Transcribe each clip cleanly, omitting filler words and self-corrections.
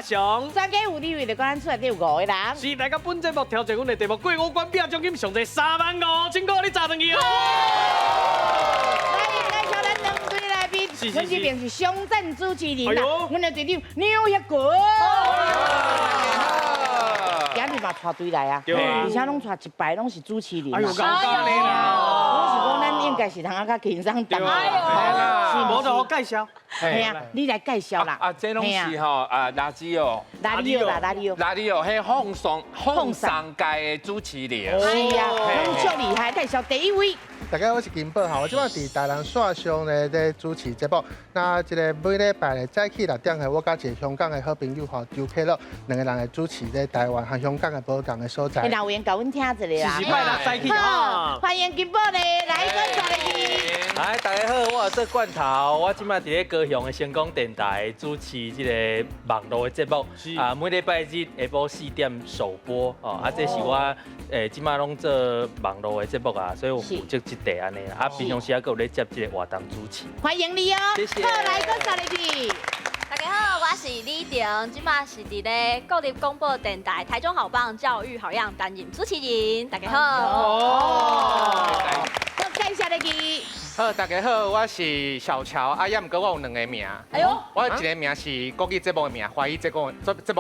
雄。专家有你位就講咱厝內底有五个人。是來到本節目挑戰阮的題目過五關拼獎金上濟3萬5000塊，你炸轉去哦！來介紹咱兩位來賓，阮這邊是雙贊主持人啦，阮的隊長梁協國。今日嘛帶隊來啊，而且攏帶一排攏是主持人。哎呦，尷尬咧啦！我是講咱應該是通啊較輕鬆淡薄。是無就好介紹。係啊，你來介紹啦。啊，這攏是吼啊，垃圾哦，垃圾啦，垃圾。垃圾哦，彼放送界的主持人。是啊，攏足厲害，介紹第一位。大家好，我是金寶哈，我這擺佇台南線上咧在主持節目。那這个每禮拜的早起6點，我佮一个香港的好朋友吼周啟樂，兩个人來主持咧台灣和香港的無仝的所在。你若有閒共阮聽一下啦。是拜六早起啊。歡迎金寶咧，來阮帶去。來，大家好，我做罐頭，我這擺佇咧高雄的成功電台主持這个網路的節目，啊，每禮拜日下晡4點首播，哦，啊，這是我這擺攏做網路的節目啊，所以我負責這塊按呢啦，啊，平常時還閣有咧接這个活動主持。歡迎你哦，謝謝。好，來，閣煞入去。大家好，我是李婷，這擺是佇咧國立廣播電臺台中好棒教育好樣擔任主持人。大家好。哦，閣介紹入去。好，大家好，我是小喬，啊，也毋過我有兩个名。哎呦，我一个名是國語節目的名，華語節目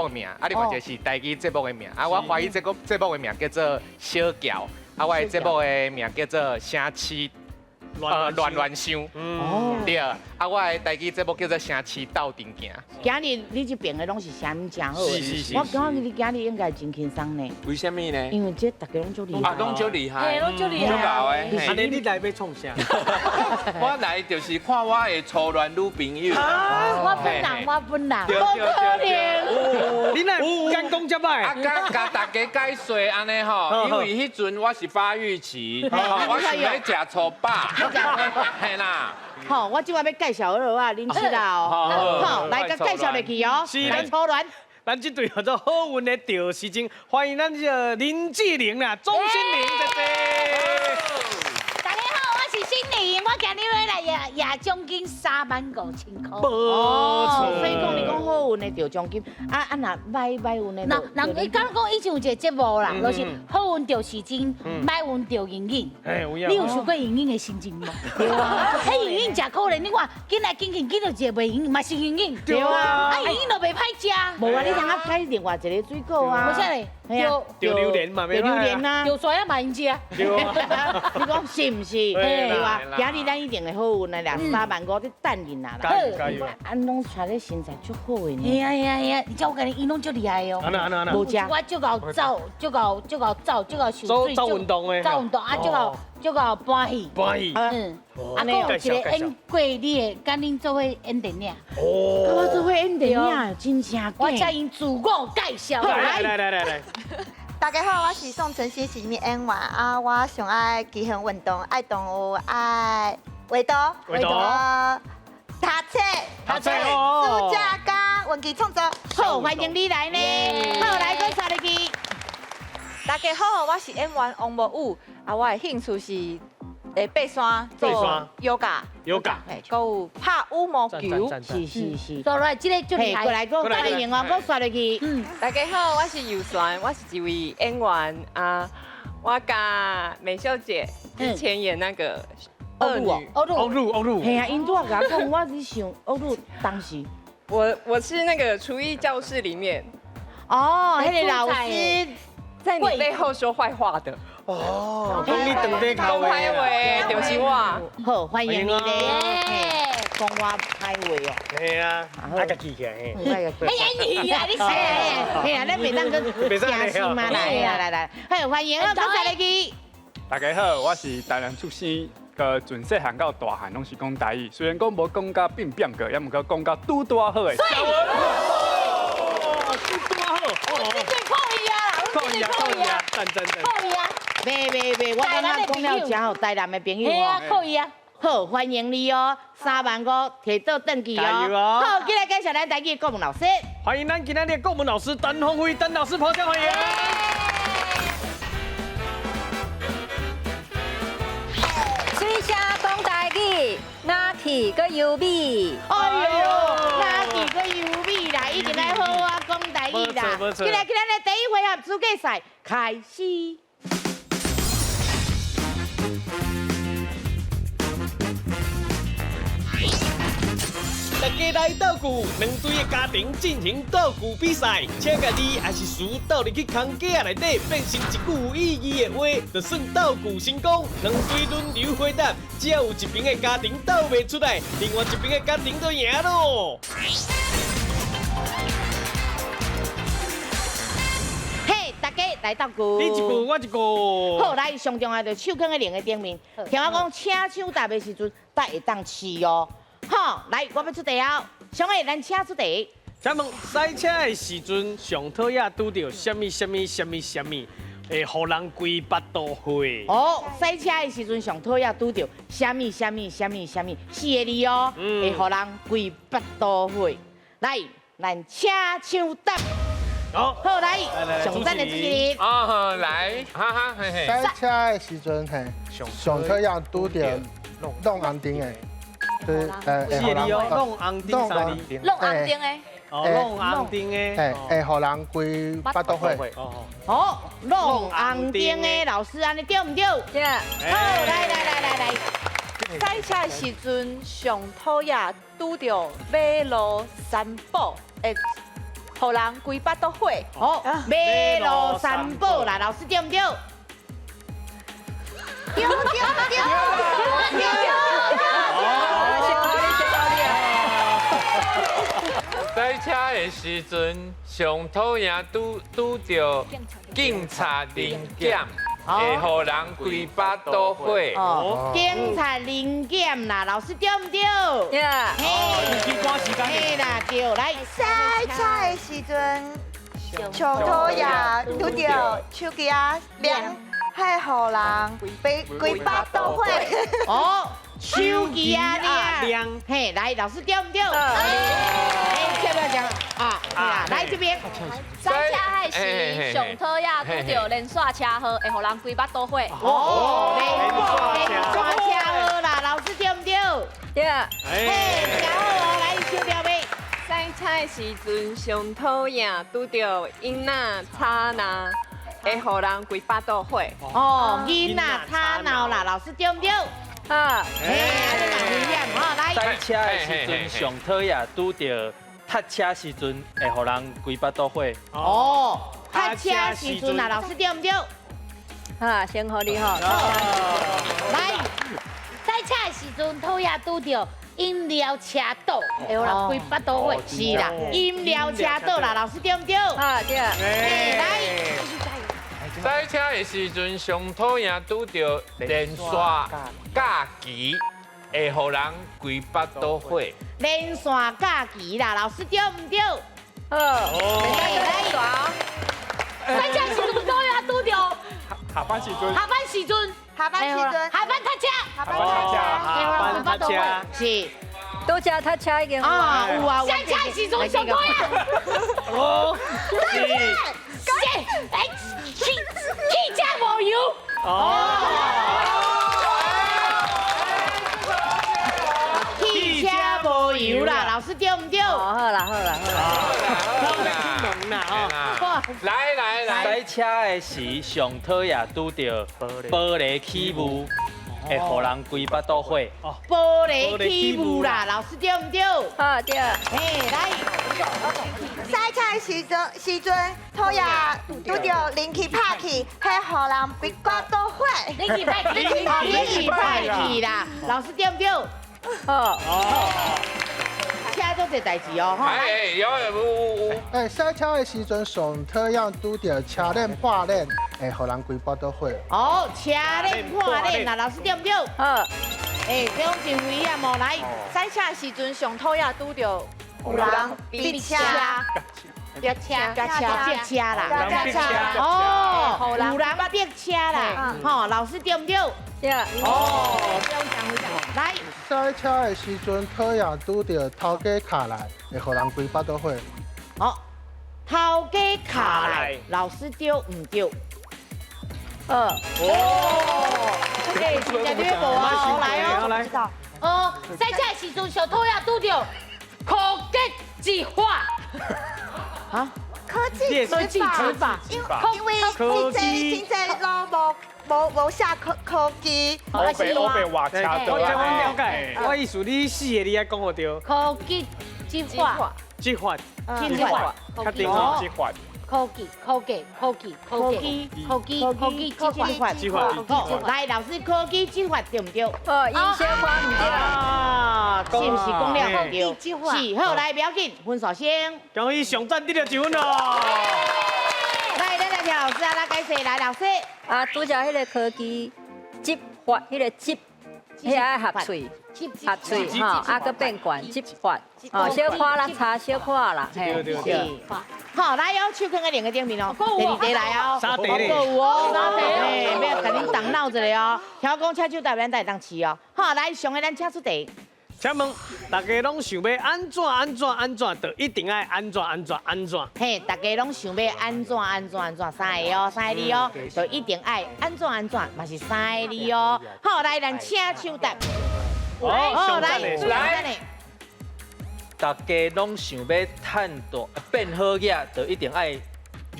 的名，啊，另外一个是台語節目的名。啊，我華語節目的名叫做小喬，啊，我的節目的名叫做城市亂亂想。哦，對，啊，我的台語節目叫做城市鬥陣行。今日你這邊的攏是啥物誠好的？是是是。我感覺你今日應該真輕鬆呢。為啥物呢？因為這大家攏足厲害。啊，攏足厲害。嘿，攏足厲害。足𠢕的。按呢你來欲創啥？我來就是看我的初戀女朋友。我本人，我本人。對對對對。你哪敢講這擺？啊，共大家解說按呢吼，因為彼陣我是發育期，我想欲食粗飽。嘿啦。好，我這擺欲介紹好啊，恁知啦哦。好，來共介紹入去哦。來初戀。咱這對叫做好運的著時鐘，歡迎咱這个林志玲啦，鍾欣凌姐姐。大家好，我是欣凌，我今日欲來贏贏獎金3萬5000塊。哦，所以講你講好運的著獎金，啊啊若䆀䆀運的。那人伊敢講以前有一个節目啦，就是好運著時鐘，䆀運著盈盈。你有想過盈盈的心情無？對啊，彼盈盈誠可憐，你看，緊來緊去緊著一个袂盈，嘛是盈盈。對啊。啊，盈盈就袂歹食。無啊，你通啊開另外一个水果啊。無啥咧？對，著榴蓮嘛，著榴蓮啊。著山仔嘛用食。對啊。你講是毋是？對啊。今日咱一定會好運的啦，3萬5咧等𪜶啦。加油加油！啊，攏穿咧身材足好的呢。嘿啊嘿啊嘿啊！而且我共你，伊攏足厲害哦。按怎按怎按怎？無食。我足𠢕走，足𠢕足𠢕走，足𠢕受水。走運動的。走運動啊，足𠢕足𠢕搬戲。搬戲。嗯。啊，閣有一个演過你的，佮恁做伙演電影。哦。佮我做伙演電影，真正假？我請𪜶自我介紹。來來來來來。大家好，我是宋晨曦，是一名演員啊。我上愛極限運動，愛動物，愛畫圖、畫圖、讀冊、讀冊哦，暑假加文具創作。好，歡迎你來呢。好，來，閣煞入去。大家好，我是演員王柏宇啊，我的興趣是會爬山、做 yoga、 yoga，閣有拍羽毛球。是是是。過來，這个足厲害。過來，閣歡迎哦，閣煞入去。嗯，大家好，我是尤璇，我是一位演員啊。我佮美秀姐之前演那个惡女，惡女，惡女，惡女。嘿啊，𪜶拄仔共我講，我是想惡女當時。我是那個廚藝教室裡面。哦，彼个老師在你背後說壞話的。哦，講你當底口講歹話，就是我。好，歡迎你咧。講我歹話哦。嘿啊，啊，共記起來嘿。哎演戲啊，你是。嘿啊，咱袂當閣驚死嘛，來來來，好，歡迎啊，閣煞入去。大家好，我是台南出生，個從細漢到大漢攏是講台語，雖然講無講甲變變過，也毋過講甲拄拄仔好的。拄拄仔好，這對破伊啊，破伊啊，破伊啊，讚讚讚，破伊啊！袂袂袂，我感覺講了誠好，台南的朋友哦，可以啊。好，歡迎你哦，3萬5提倒轉去哦。好，接來介紹咱台語國文老師。歡迎咱今仔日的國文老師陳鴻輝陳老師，拍掌歡迎。水聲講台語，哪去閣優美？哎喲，哪去閣優美啦！一定愛好好講台語啦。起來起來，來第一回合資格賽開始。大家來鬥具，兩隊的家庭進行鬥具比賽，請個字還是詞鬥入去空格仔內底，變成一句有意義的話，就算鬥具成功。兩隊輪流回答，只要有一邊的家庭鬥袂出來，另外一邊的家庭就贏咯。嘿，大家來鬥具，你一句我一句。好，來上重要就手囥在鈴的頂面，聽我講，請搶答的時陣，才會當試哦。好，來，我欲出題哦。小妹，咱請出題。請問賽車的時陣，上討厭拄著啥物啥物啥物啥物，會予人規腹肚火？哦，賽車的時陣上討厭拄著啥物啥物啥物啥物，四個字哦，會予人規腹肚火。來，咱請搶答。好，好來，上讚的主持人。啊，來，哈哈，嘿嘿。賽車的時陣，嘿，上討厭拄著弄紅燈的。四個字哦，弄紅燈三字，弄紅燈的，哦，弄紅燈的，會予人規腹肚火。好，弄紅燈的老師，按呢對毋對？對。好，來來來來來。賽車的時陣，上討厭拄著馬路三寶，會予人規腹肚火。好，馬路三寶啦，老師對毋對？對對對對對。賽車的時陣，上討厭拄著警察臨檢，會予人規腹肚火。哦，警察臨檢啦，老師對毋對？對。嘿，嘿啦，對，來。賽車的時陣，上討厭拄著手機仔亮，會予人規腹肚火。哦。手機啊亮，嘿，來，老師對毋對？哎，要不要講啊？來這邊。賽車彼時上討厭拄著連續車禍，會予人規腹肚火。哦，連續車禍啦，老師對毋對？對。嘿，真好哦，來，小表妹。賽車的時陣上討厭拄著囡仔吵鬧，會予人規腹肚火。哦，囡仔吵鬧啦，老師對毋對？啊，嘿，按呢嘛危險吼，來。賽車的時陣上討厭拄著塞車時陣，會予人規腹肚火。哦，塞車時陣啊，老師對毋對？好，先予你吼。來，賽車的時陣討厭拄著飲料車倒，會予人規腹肚火。是啦，飲料車倒啦，老師對毋對？啊，對。嘿，來。賽車的時陣上討厭拄著連線架旗，會予人規腹肚火。連線架旗啦，老師對毋對？好，來。賽車時陣討厭拄著下班時陣，下班時陣，下班時陣，下班塞車，下班塞車，下班塞車，是。拄則塞車已經啊，有啊，賽車時陣上討厭。哦，是。哎，汽車無油。哦。汽車無油啦，老師對毋對？好啦好啦好啦。來來來。賽車的時上討厭拄著玻璃起霧，會予人規腹肚火。玻璃起霧啦，老師對毋對？好對。嘿，來。賽車的時陣，討厭拄著冷氣拍去，彼予人規腹肚火。冷氣拍去，冷氣拍去啦，老師對毋對？好。車做濟代誌哦，哎，有有有。哎，賽車的時陣上討厭拄著車鏈破鏈，會予人規腹肚火。哦，車鏈破鏈啦，老師對毋對？好。哎，這種真危險哦，來，賽車的時陣上討厭拄著有人逼車。逼車，逼車啦，逼車，哦，有人逼車啦，吼，老師對毋對？對。哦，來。賽車的時陣討厭拄著頭家卡來，會予人規腹肚火。哦，頭家卡來，老師對毋對？哦，哎，真正對無啊，來哦，來。哦，賽車的時陣上討厭拄著苦結一發。哈？科技執法，因為真濟攏無寫科技。我被畫車我了解，我意思你四个你愛講好對。科技執法，執法，執法，確定哦，執法。科技科技科技科技科技科技執法，執法。來，老師，科技執法對毋對？哦，音小可毋對。啊，是毋是講了毋對？是，好，來，不要緊，分數先。恭喜上讚得著一分咯。來，咱來聽老師啊，來解釋，來，老師。啊，拄才彼个科技執法，彼個執，彼個愛合喙，合喙吼，啊，閣變懸執法，哦，小可啦，差小可啦，對對對。好，來哦，手囥佇兩个頂面哦，第二題來哦，三題閣有哦，嘿，欲共恁動腦一下哦。聽講車手台灣會當試哦。好，來，上个咱請出題。請問大家攏想欲按怎按怎按怎，就一定愛按怎按怎按怎。嘿，大家攏想欲按怎按怎按怎，三个哦，三个字哦，就一定愛按怎按怎，嘛是三个字哦。好，來，咱請手答。好，來，來。大家攏想欲趁大變好額，就一定愛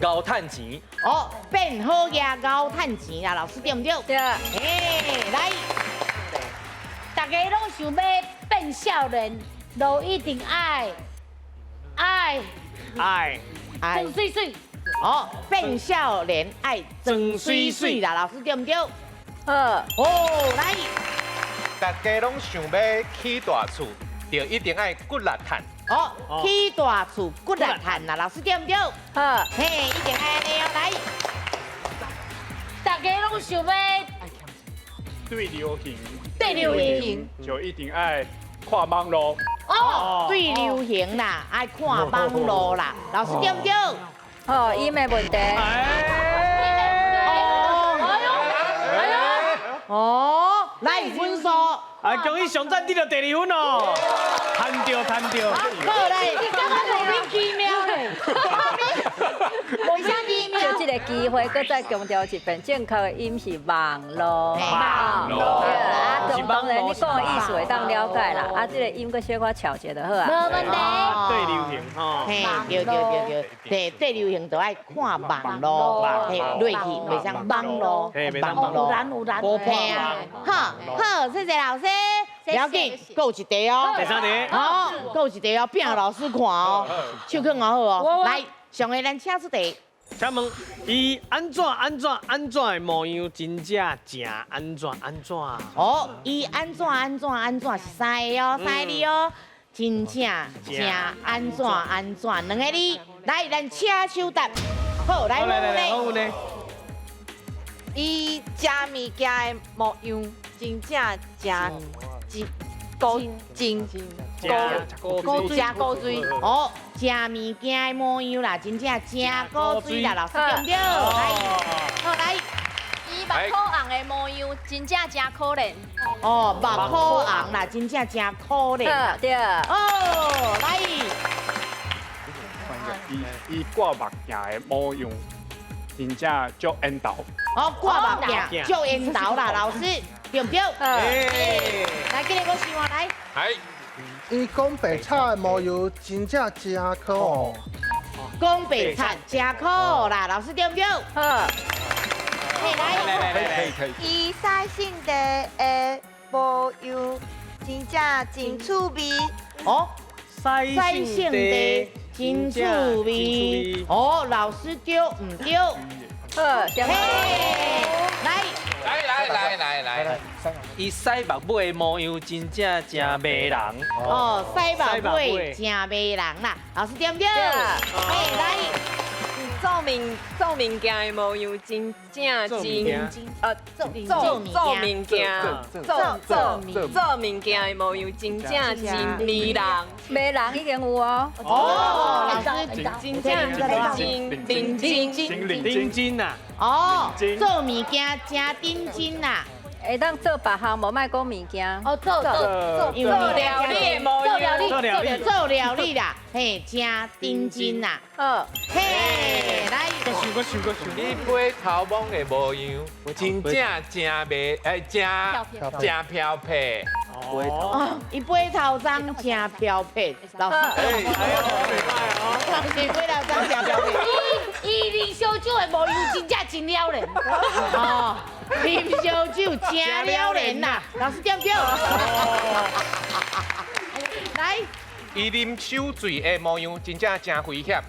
𠢕趁錢。哦，變好額𠢕趁錢啦，老師對毋對？對。嘿，來，大家攏想欲變少年，就一定愛愛愛愛裝媠媠。哦，變少年愛裝媠媠啦，老師對毋對？好。哦，來，大家攏想欲起大厝，就一定愛骨力趁。哦，起大厝骨力趁啦，老師對毋對？好，嘿，一定愛按呢哦，來，大家攏想欲對流行，對流行，就一定愛看網路。哦，對流行啦，愛看網路啦，老師對毋對？好，伊沒問題。哦，哎呦，哎呦，哦，來分數。啊，恭喜上讚得著第二分哦，趁著趁著。好來，你感覺莫名其妙咧？莫名其妙。就這个機會，閣再強調一遍，正確的音是網路。網路。啊，當然你講的意思會當了解啦。啊，這个音閣小可調節就好啊。無問題。對流行吼。嘿，對對對對，對對流行就愛看網路，嘿，落去袂使網路，網路。有人有人。嘿啊，好，好，謝謝老師。不要緊，閣有一題哦。第三題。好，閣有一題哦，拼予老師看哦，手囥好哦。來，上个咱請出題。請問，伊按怎按怎按怎的模樣，真正誠按怎按怎？哦，伊按怎按怎按怎是三个哦，三个字哦，真正誠按怎按怎兩个字。來，咱請手答。好，來，來，好呢。伊食物件的模樣，真正誠真古真古古錐古錐哦，食物件的模樣啦，真正誠古錐啦，老師對毋對？來，好來，伊目箍紅的模樣，真正誠可憐。哦，目箍紅啦，真正誠可憐。對。哦，來，伊掛目鏡的模樣，真正足緣投。哦，掛目鏡足緣投啦，老師對毋對？來，今日我想來。來。伊講白賊的模樣，真正誠可惡。講白賊誠可惡啦，老師對毋對？好。嘿，來來來來。伊洗身體的模樣，真正真趣味。哦，洗身體真趣味。哦，老師對毋對？好，嘿，來。來來來來來，伊屎目尾的模樣真正誠迷人。哦，屎目尾誠迷人啦，老師對毋對？嘿，來。做物件的模樣真正真，做做物件，做做做物件的模樣真正真迷人，迷人已經有哦。哦，老師真正真認真，認真呐。哦，做物件誠認真啦。會當做別項，無莫講物件。哦，做做做料理的模樣，做料理，做料理啦，嘿，誠認真啦。好，嘿，來。閣想閣想閣想。伊飛頭毛的模樣，真正誠迷，誠誠飄撇。飞头。伊飞头鬃真飘撇，老师。哎呦，是飞头鬃真飘撇。伊啉烧酒的模样真正真了然。哦，啉烧酒真了然呐，老师对不对？来，伊啉酒醉的模样真正真危险。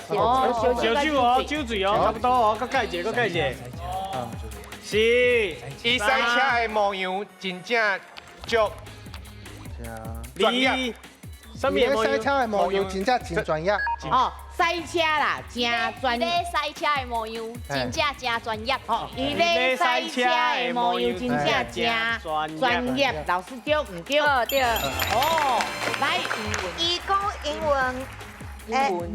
哦，烧酒哦，酒醉哦，差不多哦，阁盖一个，阁盖一个。是，伊赛车的模样真正足专业。啥物模样？赛车的模样真正真专业。哦，赛车啦，真专业。伊咧赛车的模样真正真专业。哦，伊咧赛车的模样真正真专业。老师对毋对？对。哦，来，伊讲英文。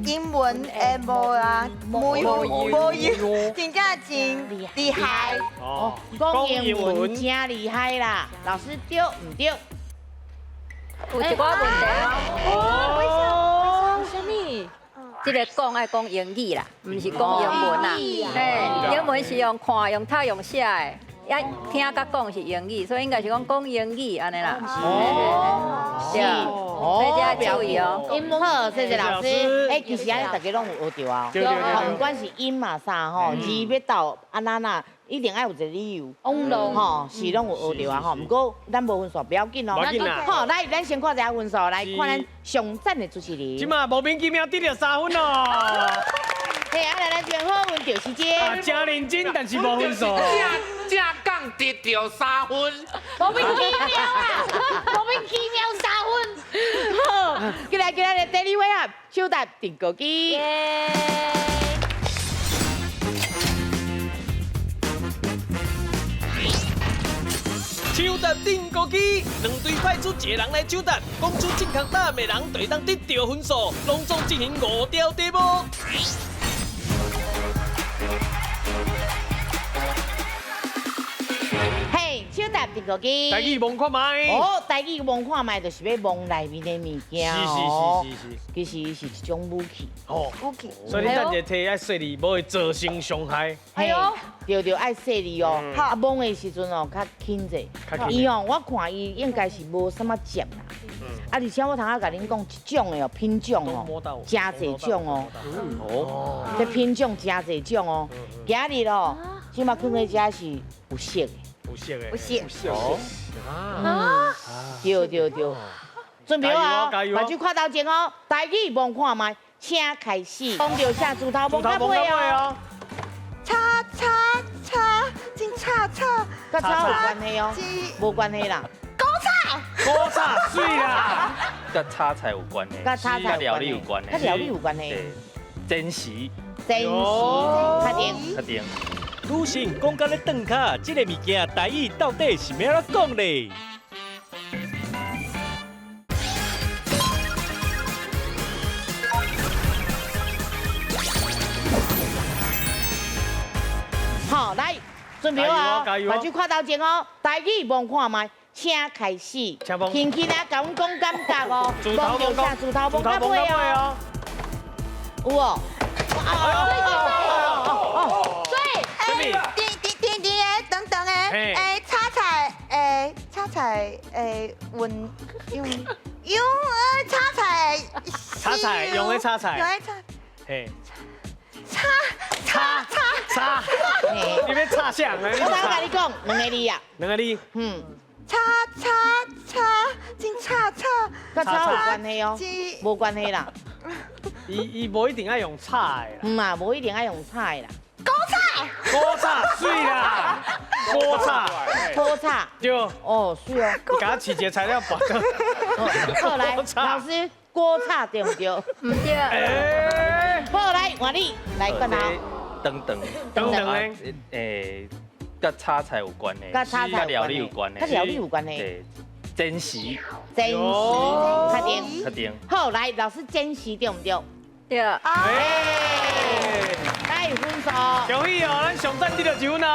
英文的模啊，模样模样，真正真厉害。哦，讲英文真厉害啦，老师对毋对？有一寡问题哦。为什么？这个讲爱讲英语啦，毋是讲英文啦。嘿，英文是用看、用读、用写的，啊，听佮讲是英语，所以应该是讲讲英语按呢啦。哦，对。哦，注意哦。好，谢谢老师。哎，其实按呢大家拢有学著啊。对对对。不管是音嘛啥吼，字欲斗按怎啦，一定爱有一个理由。吼，是拢有学著啊吼。毋过咱无分数，不要紧哦。好，来，咱先看一下分数，来看咱上赞的主持人。这马莫名其妙得著3分哦。嘿，啊来，咱这边好运著时间。真认真，但是无分数。正港得著3分。莫名其妙啊！莫名其妙3分。好，过来过来，第二位啊，抢答定稿机。抢答定稿机，两队派出一个人来抢答，讲出正确答案的人就会当得著分数，拢总进行5条题目。嘿，抢答定稿机。台语摸看觅。哦，台语摸看觅就是欲摸内面的物件。是。其实是一种武器。哦，武器。所以你等下提爱细腻，无会造成伤害。哎呦，对对，爱细腻哦。啊，摸的时阵哦，较轻者。伊哦，我看伊应该是无啥物尖啦。啊，而且我头仔共恁讲，一种的哦，品种哦，诚济种哦。哦。这品种诚济种哦。今日哦，这马囥佇遮是有色的。有色的。有色。哦。啊。对对对。准备好，目睭看头前哦，台语摸看觅，请开始。讲著啥？猪头摸较尾哦。叉叉叉，真叉叉。佮叉有关系哦？无关系啦。古早。古早水啦。佮炒菜有关系。佮炒菜料理有关系。佮料理有关系。真实。真实，确定。确定。女性讲到咧顿卡，这个物件台语到底是欲按怎讲咧？好，来，准备好，目睭看头前哦，台语摸看觅，请开始。轻轻啊，共阮讲感觉哦。摸著啥？猪头摸较尾哦。有哦。哦。所以，甜甜甜甜的，长长的，哎，炒菜，哎，炒菜，哎，运用用炒菜，炒菜用的炒菜，用的炒，嘿。炒炒炒，你欲炒啥？我头共你讲两个字啊，两个字。嗯。炒炒炒，真炒炒。佮炒有关系哦？无关系啦。伊无一定爱用炒的啦。毋嘛，无一定爱用炒的啦。古早。古早水啦。古早。古早。对。哦，水哦。你共我饲一个材料包。好来，老师，古早对毋对？毋对。好来，换你来讲啊。等等。等等咧。诶，佮炒菜有关的。佮炒菜料理有关的。佮料理有关的。对，真实。真实，确定。确定。好，来，老师，真实对毋对？对。来分数。恭喜哦，咱上赞得著一分哦。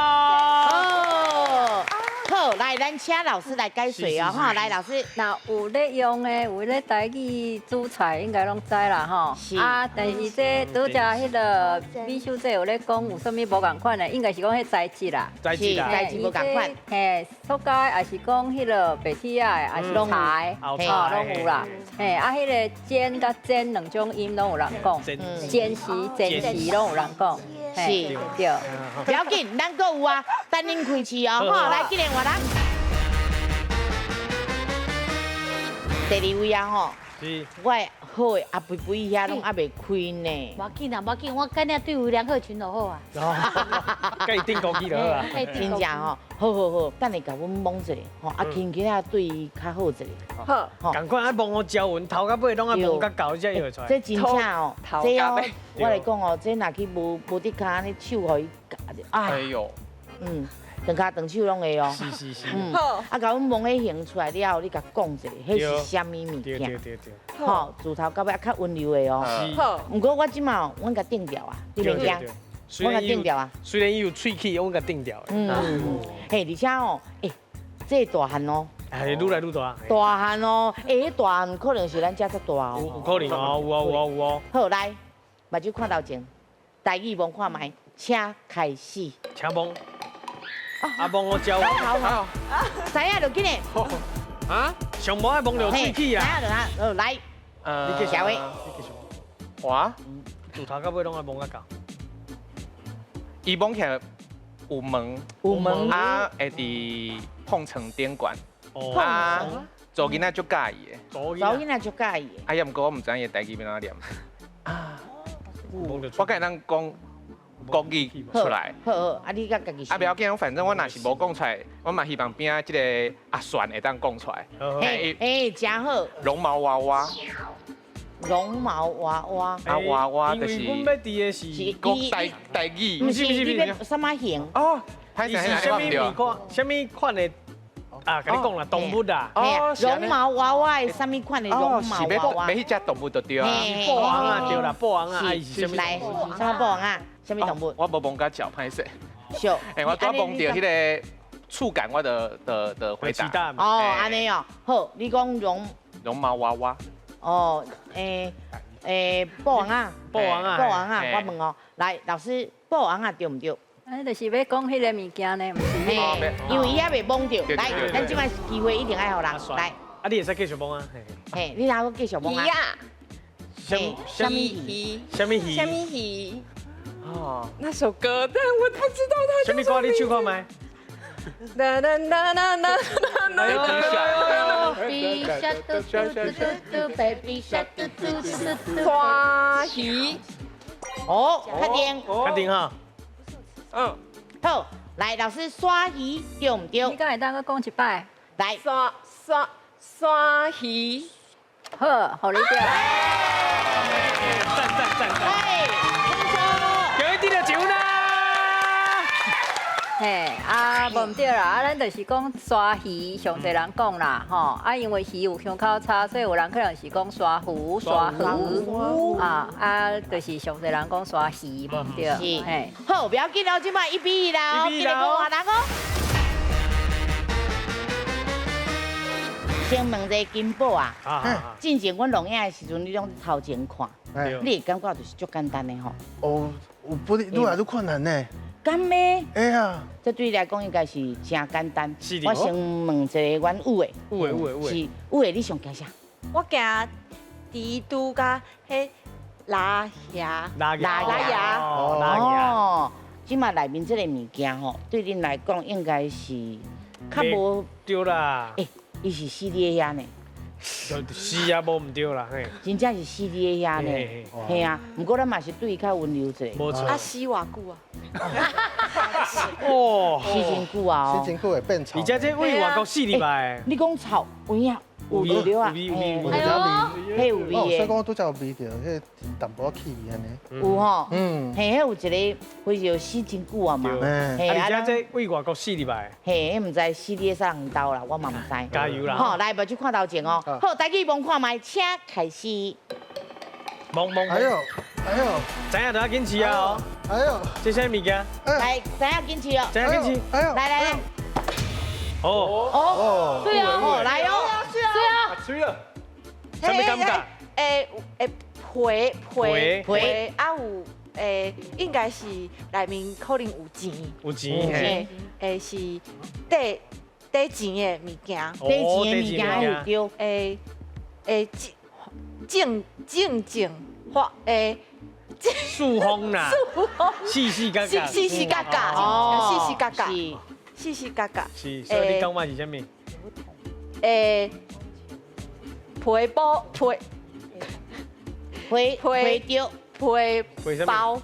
哦。好，好，來，咱請老師來解說哦，哈，來老師。若有咧用的，有咧台語煮菜，應該攏知啦，吼。啊，但是這拄才彼个美秀姐有咧講，有啥物無仝款的，應該是講彼材質啦。材質啦，材質無仝款。嘿，塑膠的，抑是講彼个白鐵仔的，抑是柴，吼，攏有啦。嘿，啊，彼个煎佮煎兩種音攏有人講，煎時煎時攏有人講。是，對。不要緊，咱閣有啊，等恁開市哦，吼，來，今年換人。第二位啊，吼，是，我的好的阿肥肥遐攏猶未開呢。無要緊啦，無要緊，我今日對有梁鹤群就好啊。佮伊頂高機就好啊。真正吼，好好好，等下共阮摸一下，吼，啊，轻轻啊對伊較好一下。好，仝款愛摸予招魂，頭到尾攏愛摸甲到，才會出來。這真正哦，這哦，我來講哦，這若去無無滴跤按呢手予伊夾著，哎喲，嗯，長跤長手攏會哦。是是是。嗯，啊，共阮摸彼形出來了後，你共講一下，彼是啥物物件？對對對對。吼，自頭到尾啊較溫柔的哦。好。毋過我這馬阮共定掉啊，你免驚。我共定掉啊。雖然伊有喙齒，阮共定掉。嗯。嘿，而且哦，欸，這大漢哦。哎，愈來愈大。大漢哦，欸，彼大漢可能是咱遮較大哦。有可能哦，有哦有哦有哦。好，來，目睭看頭前，台語摸看覓，請開始。請摸。啊，摸我招。好好。知影就緊嘞。啊？上無愛摸著喙齒啊。知影就啊，好來。你繼續。小威。你繼續。我。自頭到尾攏愛摸甲到。伊摸起來有毛。有毛。啊，會佇碰床頂懸。啊，查某囡仔足佮意的。查某囡仔足佮意的。啊，也毋過我毋知影伊的台語欲按怎念。啊。我敢會當講國語出來。好好，啊你佮家己。啊，不要緊，反正我若是無講出來，我嘛希望邊仔這个阿璇會當講出來。嘿，欸，真好。絨毛娃娃。絨毛娃娃。啊，娃娃就是。因為阮欲佇的是國台語。毋是，你欲啥物型？哦，伊是啥物物款？啥物款的？啊，共你講啦，動物啦。哦，絨毛娃娃的啥物款的絨毛娃娃？欲彼隻動物就對啊。布翁啊，對啦，布翁啊，是啥物？來，啥物布翁啊？啥物動物？我無摸甲腳，歹勢。小。欸，我拄摸著彼个觸感，我就回答。哦，按呢哦，好，你講絨毛娃娃。哦，欸欸，布翁啊，布翁啊，布翁啊，我問哦，來，老師，布翁啊，對毋對？啊，就是欲講彼个物件呢，毋是？因為伊猶未摸著，來，咱這擺機會一定愛予人來。啊，你會使繼續摸啊？嘿，你哪閣繼續摸啊？魚啊。啥物魚？啥物魚？啥物魚？哦，那首歌，但我不知道它。啥物歌？你唱看覓？啦啦啦啦啦啦啦。 Baby shark 嘟嘟嘟嘟，Baby shark 嘟嘟嘟嘟。鲨魚。哦，確定。確定哈。嗯，好，來，老師，鯊魚對毋對？你敢會當閣講一擺？來，鯊鯊鯊魚，好，予你對。讚讚讚讚！恭喜得到獎啦！嘿，啊，無毋對啦，啊，咱就是講鯊魚，上濟人講啦，吼，啊，因為魚有香口叉，所以有人可能是講鯊魚、鯊魚，啊啊，就是上濟人講鯊魚，無毋對。是，嘿，好，不要緊哦，這擺1比1啦，1比1哦，人哦。先問一个金寶啊，進前阮錄影的時陣，你攏頭前看，你會感覺就是足簡單的吼。哦，有不愈來愈困難呢。敢咩？哎呀，這對你來講應該是真簡單。是我先問一个阮有的，有的有的有的。是有的，你上驚啥？我驚蜘蛛佮彼拉牙。拉牙。拉牙。哦。這馬內面這个物件吼，對恁來講應該是較無。對啦。欸，伊是死佇遐呢。是啊，無毋對啦，嘿。真正是死佇遐呢，嘿啊。毋過咱嘛是對伊較溫柔一下。無錯。啊，死偌久啊？哦，死真久啊！死真久會變臭。而且這位外國死入來。你講臭有影？有味對啊，有味，彼有味的。所以講拄才有味著，彼淡薄仔氣味按呢。有吼，嗯，嘿，彼有一个非常死真久啊嘛。嘿，啊，而且這位外國死入來。嘿，彼毋知死佇啥人兜啦，我嘛毋知。加油啦！好，來目睭看頭前哦。好，大家摸看覓，請開始。摸摸。哎呦，哎呦，知影就要緊試啊哦。哎呦，這啥物件？來，知影緊試哦。知影緊試。哎呦，來來來。哦哦，對啊，來哦，對啊，水了，啥物感覺？欸皮皮皮啊有欸，應該是內面可能有錢，有錢嘿，欸是底底錢的物件，底錢的物件有對，欸欸正正正發欸。四方啦，四四角角，四四角角，四四角角，四四角角。是，所以你感覺是啥物？欸，皮包皮皮皮着皮包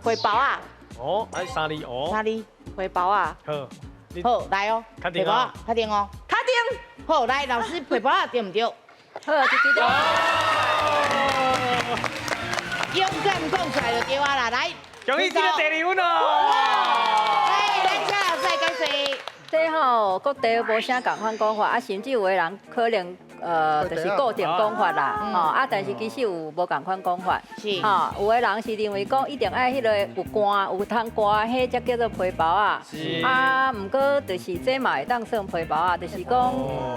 皮包啊！哦，哎，三字哦，三字皮包啊！好，好來哦，確定哦，確定哦，確定。好，來老師皮包啊對毋對？好，就記得。勇敢講出來就對啊啦，來，恭喜得到第二分哦！來，咱請老師來解釋。這吼各地無啥仝款講法，啊，甚至有的人可能就是固定講法啦，吼啊，但是其實有無仝款講法，是，吼，有的人是認為講一定愛彼個有汗有通汗，彼才叫做皮包啊，啊，毋過就是這嘛會當算皮包啊，就是講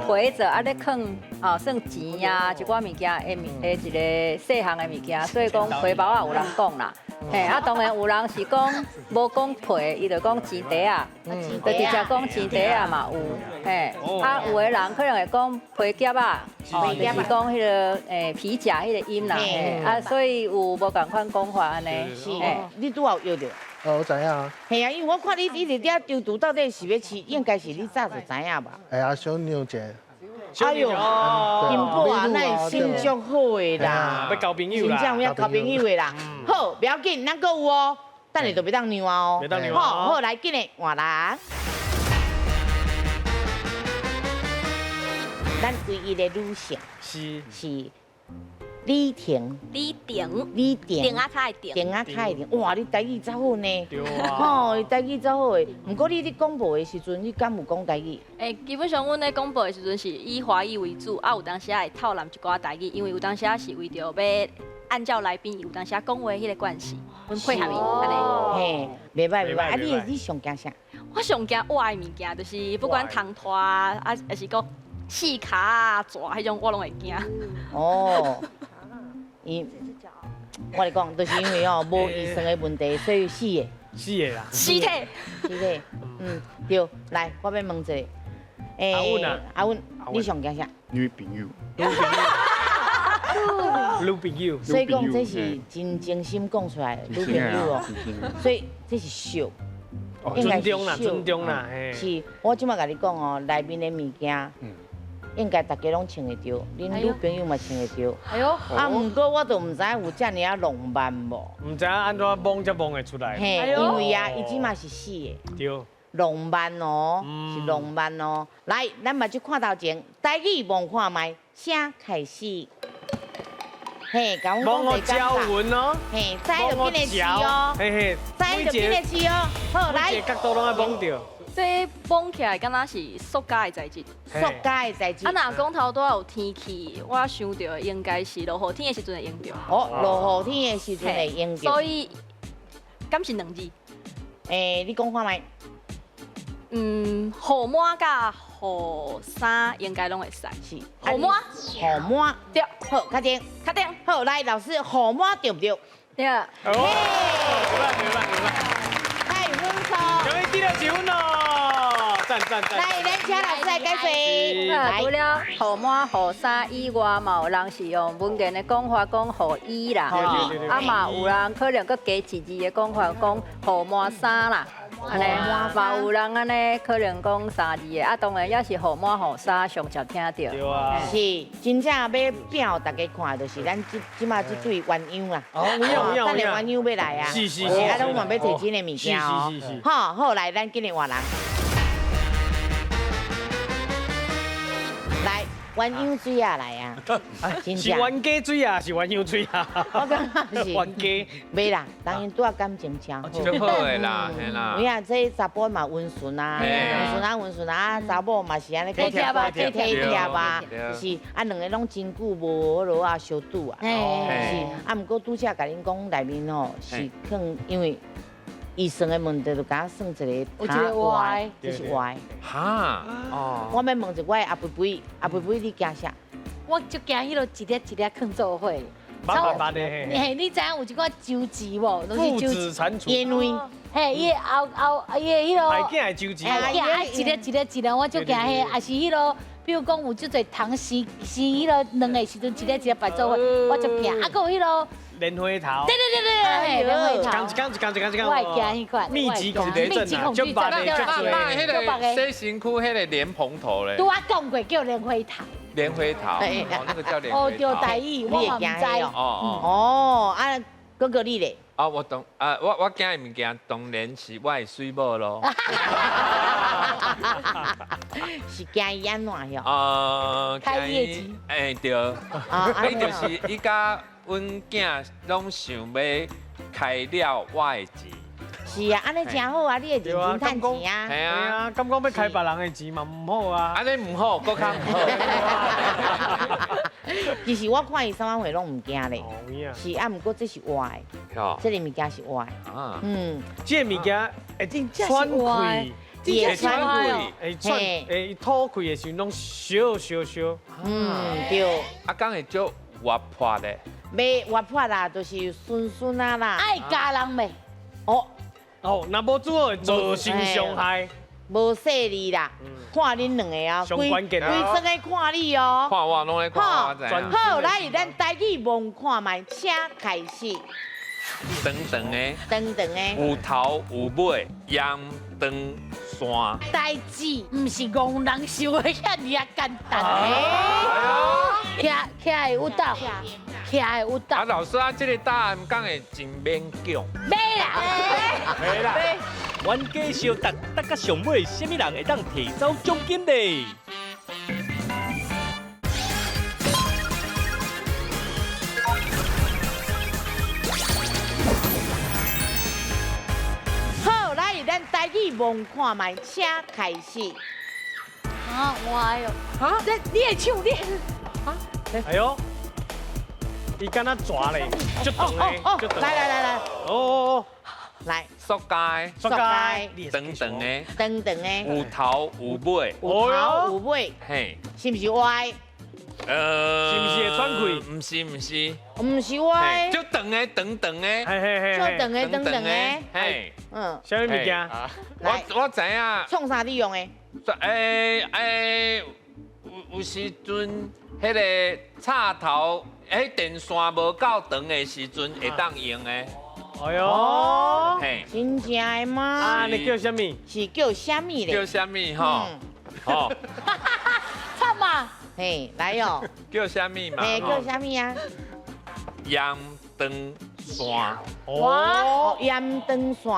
皮著啊咧囥，哦，算錢啊，一寡物件的物的一個細項的物件，所以講皮包啊有人講啦。嘿，啊，當然有人是講無講皮，伊就講錢袋仔，就直接講錢袋仔嘛有，嘿，啊，有的人可能會講皮夾仔，哦，就是講彼個皮夾彼個音啦，啊，所以有無仝款講法按呢。是，你拄好約著。哦，我知影啊。嘿啊，因為我看你一直佇遐丟丟，到底是欲試，應該是你早就知影吧？哎呀，小妞姐。哎呦，金寶啊，咱是心足好的啦，欲交朋友啦，真正有影交朋友的啦。好，不要緊，咱閣有哦，等下就袂當讓啊哦。袂當讓。好，好，來，緊來換人。咱唯一的女性是李婷，李婷，李婷，婷仔跤的婷，婷仔跤的婷。哇，你台語真好呢。對啊。吼，你台語真好的。毋過你咧廣播的時陣，你敢有講台語？欸，基本上阮咧廣播的時陣是以華語為主，啊，有當時會透攬一寡台語，因為有當時是為著欲按照來賓有當時講話彼個關係，阮配合伊按呢。嘿，袂歹袂歹。啊，你上驚啥？我上驚活的物件，就是不管蟲拖啊，抑是講四跤啊、蛇彼種，我攏會驚。哦。伊，我咧講，就是因為哦，無遺傳的問題，所以死的。死的啦。屍體。屍體，嗯，對。來，我欲問一下，阿允啊，阿允，你上驚啥？女朋友。女朋友。所以講這是真真心講出來的女朋友哦。所以這是笑。尊重啦，尊重啦，是，我這擺共你講哦，內面的物件。應該大家攏穿會著，恁女朋友嘛穿會著。哎喲，啊，毋過我就毋知影有遮爾仔浪漫無？毋知影按怎摸才摸會出來。嘿，因為啊，伊這馬是死的。對。浪漫哦，是浪漫哦。來，咱目睭看頭前，台語摸看覓，聲開始。嘿，共阮講第摸雲哦。嘿，知就緊來試哦。嘿嘿，知就緊來試哦。好，來。每一個角度攏愛摸著。這摸起來敢若是塑膠的材質，塑膠的材質。啊，若講頭拄仔有天氣，我想著應該是落雨天的時陣會用著。哦，落雨天的時陣會用著。所以，敢是兩字？欸，你講看覓？嗯，雨滿佮雨衫應該攏會使。是。雨滿。雨滿。對。好，確定。確定。好，來，老師，雨滿對毋對？對。哦。太分數。恭喜得到一分哦！讚讚讚！來，咱請老師來解釋。除了雨滿、雨衫以外，嘛有人是用文言的講法講雨衣啦，啊嘛有人可能閣加一字的講法講雨滿衫啦，按呢嘛有人按呢可能講三字的，啊當然也是雨滿雨衫上常聽著。對啊。是，真正欲拼予大家看，就是咱這這馬這對鴛鴦啦。哦，有影有影。等下鴛鴦欲來啊。是是是。啊，攏嘛欲提這个物件哦。是是是。好，好，來，咱緊來換人。來，鴛鴦水仔來啊！是冤家水啊，是鴛鴦水啊？我感覺是冤家。袂啦，人𪜶拄仔感情誠好。足好的啦，嘿啦。有影這查埔嘛溫順啊，溫順啊溫順啊，查某嘛是按呢體貼啊，體貼啊，是啊，兩個攏真久無彼落啊相拄啊，是啊，毋過拄才共恁講內面吼是可能因為伊算的问题就敢算一个，有一个活，这是活。哈，哦。我欲问一下我的阿肥肥，阿肥肥你惊啥？我就惊彼落一粒一粒囥做伙。慢慢的嘿，你知影有一寡周子无？父子蟾蜍。因为，嘿，伊后后伊的彼落。爱囝的周子。爱囝一粒一粒一粒，我就惊彼，也是彼落。比如讲有足济糖生生彼落卵的时阵，一粒一粒摆做伙，我就惊。啊，阁有彼落。莲花头。对对对对，莲花头。一工一工一工一工。我会惊彼款。密集恐惧症啊，足白的，足济。那彼个洗身躯彼个莲蓬头咧。拄仔讲过叫莲花头。莲花头，哦，那个叫莲花头。哦，对，台语，我嘛毋知。哦哦。哦，啊，哥哥你咧？啊，我当啊，我惊的物件当然是我的水某咯。是惊伊按怎哟？开业绩。哎对，啊，伊就是伊佮阮囝拢想欲开了我的钱。是啊，按呢真好啊，你会认真趁钱啊。系啊，敢讲欲开别人的钱嘛毋好啊。按呢毋好，阁较毋好。其实我看伊三岁拢毋惊咧，是啊，毋过这是活的，这个物件是活的。嗯，这个物件会喘气，会喘气，会喘，会吐气的时阵拢烧烧烧。嗯，对。啊，敢会足活泼咧？袂活泼啦，就是顺顺啊啦。爱咬人袂？哦哦，若无煮好会造成伤害。无细腻啦，看恁两个啊，规规庄在看你哦，看我拢咧看我知影。好，来，咱台语摸看觅，请开始。长长的，长长的，有头有尾，盐长线。代志毋是戆人想的遐尔仔简单。徛徛会有斗，徛会有斗。啊，老师啊，这个答案敢会真勉强？袂啦，袂啦。冤家相答，答到上尾，啥物人会当提走奖金呢？好，来，咱台语摸看觅，请开始。啊，我哟，啊，你会唱你？啊，哎呦，伊敢若蛇咧，足长的，足长。来来来来，哦哦哦。来，塑胶的，塑胶的，长长的，长长的，有头有尾，有头有尾，嘿，是毋是歪？是毋是会喘气？毋是毋是，毋是歪。足长的，长长的，嘿嘿嘿，足长的，长长的，嘿，嗯，啥物物件？我知影。创啥你用的？有时阵，彼个插头，彼电线无够长的时阵，会当用的。哎呦，嘿，真正的吗？啊，你叫啥物？是叫啥物咧？叫啥物吼？吼，唱嘛？嘿，来哟。叫啥物嘛？嘿，叫啥物啊？盐长线。哦，盐长线。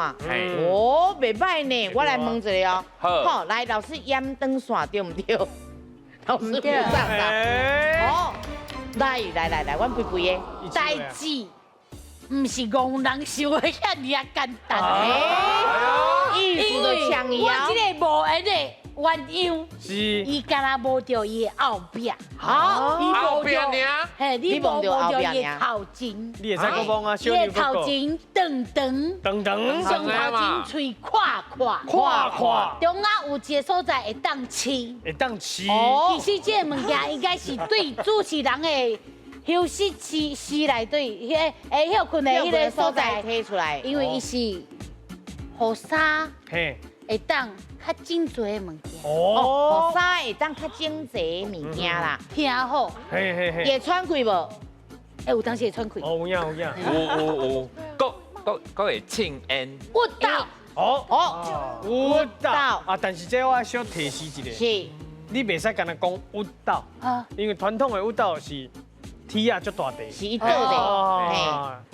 哦，袂歹呢，我来问一下哦。好，来，老师，盐长线对毋对？老师对。哦，来来来来，阮肥肥的代志。毋是戆人想的遐尔仔简单。意思就像伊啊。我这个无缘的鸳鸯，是，伊敢若无著伊的后壁。好，伊后壁尔。嘿，你无摸著伊的头前。你会使阁摸啊，伊的头前长长，长长，上头前喙阔阔，阔阔，中间有一个所在会当饲，会当饲。其实这个物件应该是对主持人的。休息室室内底，彼个下歇困的彼个所在提出来，因为伊是雨衫，会当较整齐的物件。哦，雨衫会当较整齐的物件啦。听好，嘿嘿嘿，会喘气无？欸，有当时会喘气。哦，有影有影，有，阁会呛烟。有道。哦哦，有道啊！但是这我小提示一下，是，你袂使干焦讲有道，因为传统的有道是。铁啊，足大块，是伊倒的，嘿，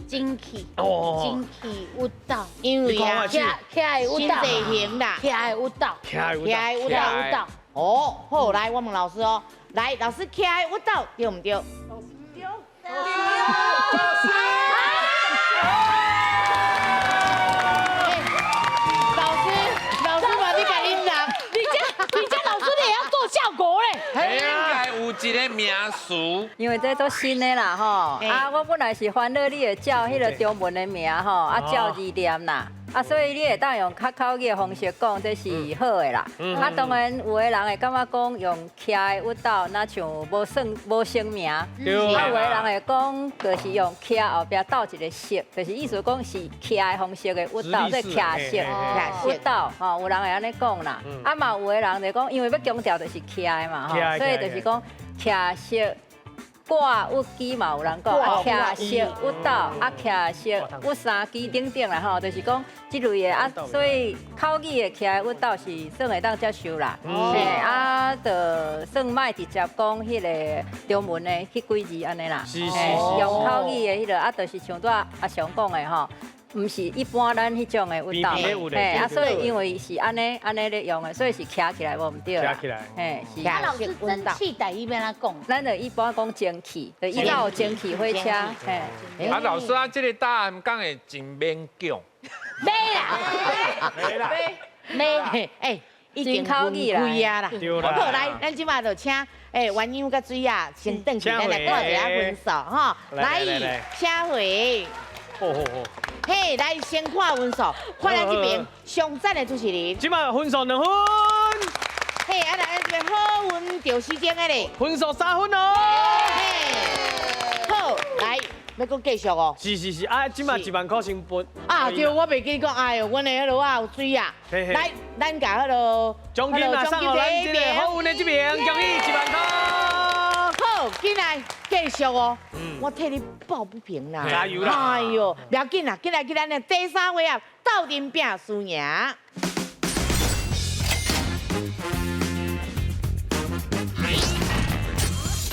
蒸汽，蒸汽有斗，因为啊，徛徛的有斗，型啦，徛的有斗，徛的有斗，哦，好，来，我问老师哦，来，老师徛的有斗对毋对？老师对，老师。老师嘛，你共因人，你这老师你也要做效果嘞？应该有一个名词，因为这做新的啦吼。啊，我本来是烦恼你会照彼个中文的名吼，啊照字念啦。啊，所以你會當用較口語的方式講，這是好的啦。啊，當然有的人會感覺講用徛的鬱斗，若像無算無生名。啊，有的人會講，就是用徛後壁斗一個色，就是意思講是徛的方式的鬱斗，這徛色鬱斗，吼，有人會按呢講啦。啊嘛，有的人就講，因為欲強調就是徛的嘛，吼，所以就是講徛色。掛鬱機嘛有人講，啊徛式鬱斗，啊徛式鬱三機等等啦吼，就是講這類的啊，所以口語的徛鬱斗是算會當接受啦。嘿，啊，就算莫直接講彼个中文的彼幾字按呢啦，用口語的彼个啊，就是像拄仔阿翔講的吼。毋是一般咱彼種的鬱斗，嘿，啊，所以因為是按呢按呢咧用的，所以是徛起來無毋對啦。徛起來，嘿，是。啊，老師蒸汽台語欲按怎講？咱就一般講蒸汽，就以前有蒸汽火車，嘿。啊，老師啊，這個答案敢會真勉強？沒啦，沒啦，沒，哎，已經分開啊啦。好，來，咱這馬就請鸳鸯佮水仔先轉去，咱來看一下分數吼。來，請回。嘿，來先看分數，看咱這邊上讚的主持人。這馬分數2分。嘿，啊來，咱這邊好運著時間的咧。分數3分哦。嘿，好，來，欲閣繼續哦。是是是，啊，這馬1萬塊先分。啊，對，我袂記講，哎喲，阮的彼个啊有水啊。來，咱共彼个獎金啊送予咱這個好運的這邊，恭喜1萬塊。好，進來繼續哦。我替你抱不平啦！加油啦！哎呦，不要緊啦，進來去咱的第三回合鬥陣拼输赢。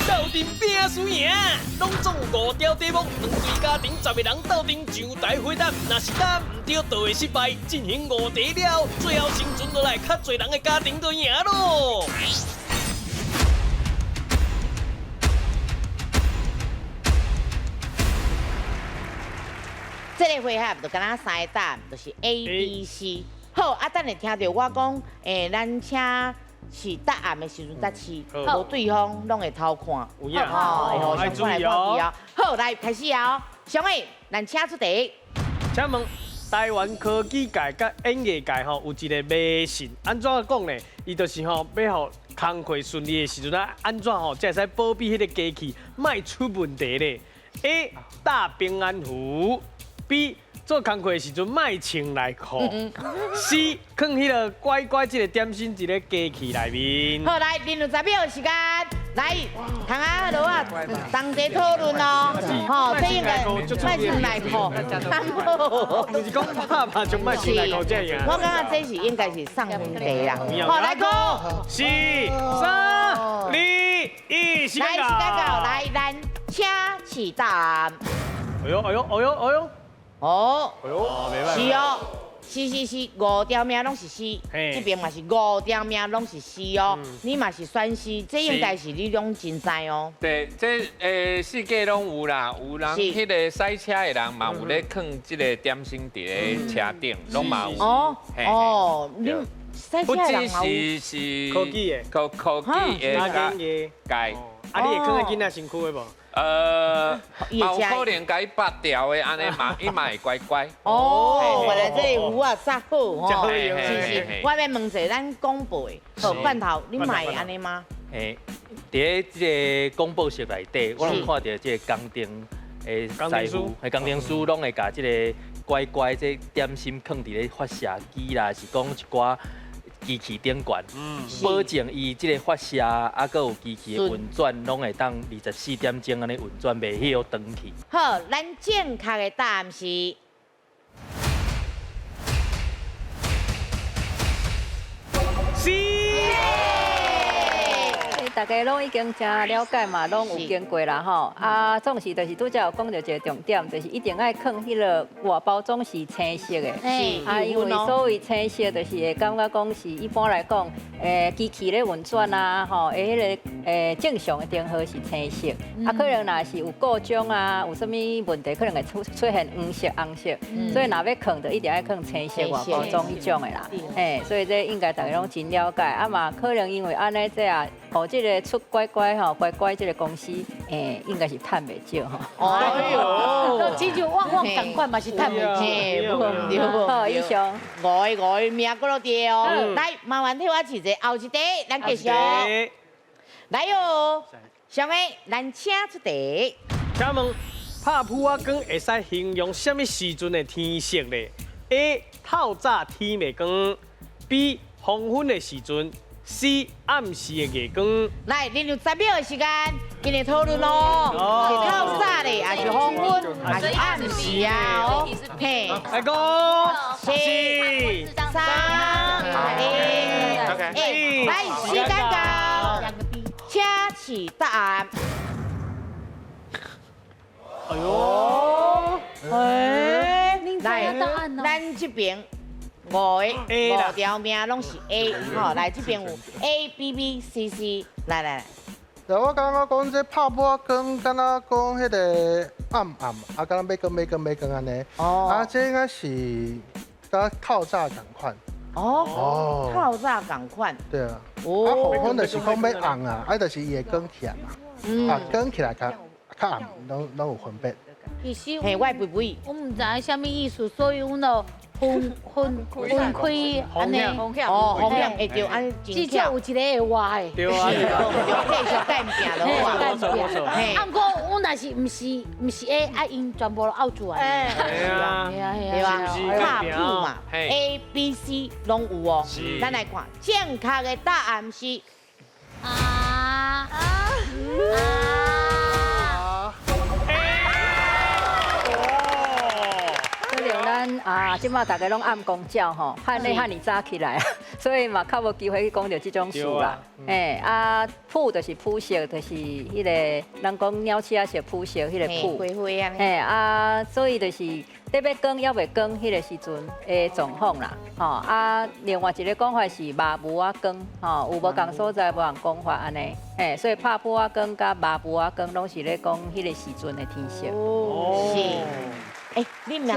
鬥陣拼输赢，攏總有5條題目，兩對家庭10個人鬥陣上台回答，若是答毋對，就會失敗。進行5題了，最後生存落來較濟人的家庭就贏咯。這個回合就敢若三个答案，就是 A、B、C。好，啊，等下聽著我講，咱請是答案的時陣才試，無對方攏會偷看。有影，吼，會互相看來看去哦。好，來開始哦。上位，咱請出題。請問台灣科技界佮演藝界吼有一個迷信，按怎講呢？伊就是吼欲予工課順利的時陣啊，按怎吼才會使保庇彼個機器莫出問題咧？A 打平安符。B 做工課的時陣莫穿內褲。C 囥彼个乖乖這个點心佇咧機器內面。好，來，進入10秒時間，來，通啊，落啊，同齊討論哦。吼，這應該莫穿內褲，毋是講拍麻將莫穿內褲這樣。我感覺這是應該是送分題啦。好，來， 5、4、3、2、1，時間到。來，時間到，來，咱請起答案。哎喲，哎喲，哎喲，哎喲。哦，是哦，是是是，5條命攏是 C，這邊嘛是5條命攏是 C 哦，你嘛是選 C，這應該是你攏真知哦。對，這四界攏有啦，有人彼个賽車的人嘛有咧囥這个點心佇咧車頂，攏嘛有。哦哦，你賽車的人嘛有。是科技的，科技的界。啊，你會囥佇囡仔身軀的無？有可能共伊拔掉的，按呢嘛，伊嘛會乖乖。哦，原來這個符啊，紮好吼。是是，我欲問者，咱廣播的，好罐頭，你嘛會按呢嗎？嘿，佇咧這个廣播室內底，我攏看著這个工程的師傅，工程師攏會共這个乖乖這點心囥佇咧發射機啦，是講一寡機器頂懸，保證伊這个發射啊，閣有機器的運轉，攏會當24點鐘按呢運轉，袂歇斷去。好，咱正確的答案是 C。大家攏已經真了解嘛，攏有經過啦吼。啊，總是就是拄才有講著一个重點，就是一定愛囥彼个外包裝是青色的。是。啊，因為所謂青色，就是會感覺講是一般來講，機器咧運轉啊，吼，彼个正常的燈號是青色。啊，可能若是有故障啊，有啥物問題，可能會出現黃色、紅色。所以若欲囥，就一定愛囥青色外包裝彼種的啦。嘿，所以這應該大家攏真了解。啊嘛，可能因為按呢這啊，予這個出乖乖吼，乖乖這个公司欸，應該是趁袂少吼。哎喲，這就旺旺仝款嘛是趁袂少。嘿，無毋對。好，以上。五个五个命閣落佇哦。來，麻煩替我試者後一題，咱繼續。來哦，上個咱請出題。請問拍噗仔光會使形容啥物時陣的天色咧？A. 透早天未光，B. 黃昏的時陣，C. 暗時的月光。來，恁有10秒的時間，緊來討論咯。是透早咧，還是黃昏，還是暗時啊？哦，嘿，來五、四、三、二、一，來，時間到，請示答案。哎喲，哎，來，咱這邊五个五條命攏是 A，吼，來這邊有 A、B、B、C、C，來來來。我感覺講這拍噗仔光，敢若講彼个暗暗，啊，敢若欲光欲光欲光按呢。哦。啊，這應該是佮透早仝款。哦。透早仝款。對啊。哦。啊，黃昏就是講欲暗啊，啊，就是伊會光起來嘛。啊，光起來較較暗，攏攏有分別。其實，嘿，我貝貝，我毋知影啥物意思，所以阮就分分分開按呢。哦，風險會對，按呢。至少有一個會活的。對啊，對，繼續改變就好啊。嘿，啊，毋過阮若是毋是毋是 A，啊，𪜶全部攏漚出來。對啊，對啊，拍譜嘛，A、B、C 攏有哦。咱來看正確的答案是。啊啊！咱啊，這馬大家攏暗光照吼，漢咧遐爾早起來，所以嘛較無機會去講著這種事啦。欸，啊，殕就是膚色，就是彼个人講鳥鼠仔是膚色，彼个殕。灰灰按呢。嘿，啊，所以就是咧欲光猶未光彼个時陣的狀況啦。吼，啊，另外一个講法是麻霧仔光，吼，有無仝所在無仝講法按呢。嘿，所以拍噗仔光佮麻霧仔光攏是咧講彼个時陣的天色。哦，是。欸，你毋是，